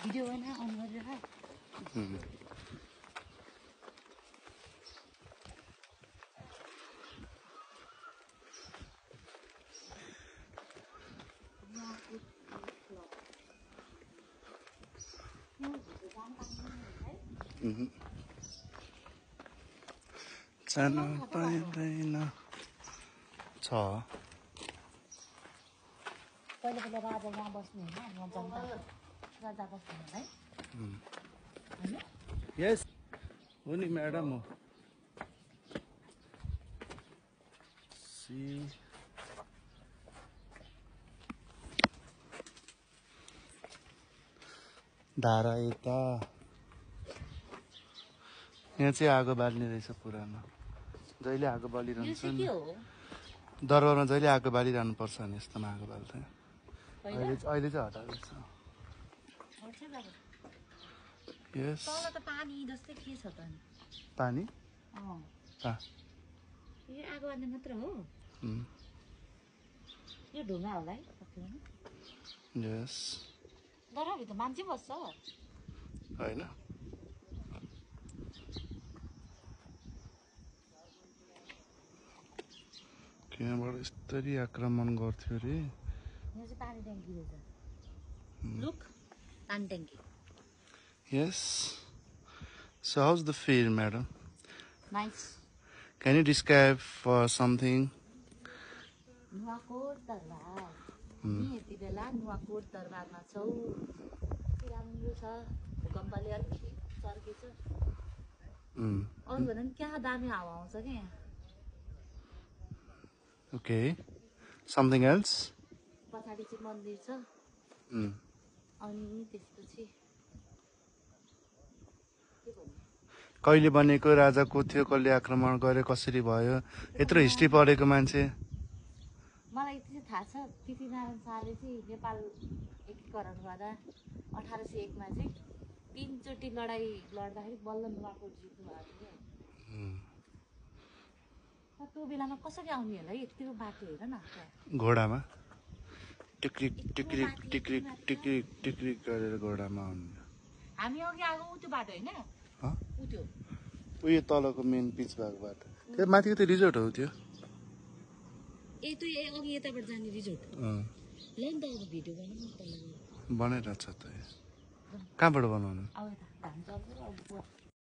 Video बना on गरेर जान पाइँदैन छ पहिले पहिले राजा यहाँ बस्नु होइन यहाँ जनता राजा बस्नु है यस हो नि म्याडम हो सी धारा यता यहाँ चाहिँ आगो बाल्ने रहेछ पुरानो जहिले आगो बालिरहन्छ नि दरबारमा जहिले आगो बालिरहनु पर्छ नि यस्तोमा आगो बाल्थे अहिले चाहिँ हटाएको छ यस तल त पानी जस्तै के छ त पानी यो आगो बाल्ने मात्र हो यो ढुङ्गा होला है यस दरबारभित्र मान्छे बस्छ होइन त्यहाँबाट यस्तरी आक्रमण गर्थ्यो अरे यहाँ चाहिँ पानी ट्याङ्की रहेछ लुक पानी ट्याङ्की Yes. So how's the feel, madam? Nice. Can you describe for something? Nuwakot दरबार हामी यति बेला नुवाकोट दरबारमा छौँ राम्रो छ भूकम्पले अलिकति चर्केछ अरू भन्दा पनि क्या दामी हावा आउँछ क्या यहाँ Okay. Something else? पछाडि चाहिँ मन्दिर छ अनि त्यसपछि कहिले बनेको राजा को थियो कसले आक्रमण गरे कसरी भयो यत्रो हिस्ट्री पढेको मान्छे मलाई यति चाहिँ थाहा छ पृथ्वीनारायण शाहले चाहिँ नेपाल एकीकरण गर्दा 1801 मा चाहिँ 3 चोटि लडाई लड्दाखेरि बल्ल नुवाकोट जित्नु भएको थियो त्यो बेलामा कसरी आउने होला यतिको बाटो हेर न घोडामा टिक्रिक टिक्रिक टिक्रिक टिक्रिक टिक्रिक गरेर घोडामा आउने हामी अघि आएको उ त्यो बाटो हैन उ त्यो उयो तलको मेन पिच भएको बाटो त्यो माथिको त्यो रिजोर्ट हो त्यो ए त्यो अघि यताबाट जाने रिजोर्ट ल नि त अब भिडियो बनाउनु तल बनाइरहेछ त कहाँबाट बनाउनु अब यता धान चल्छ अब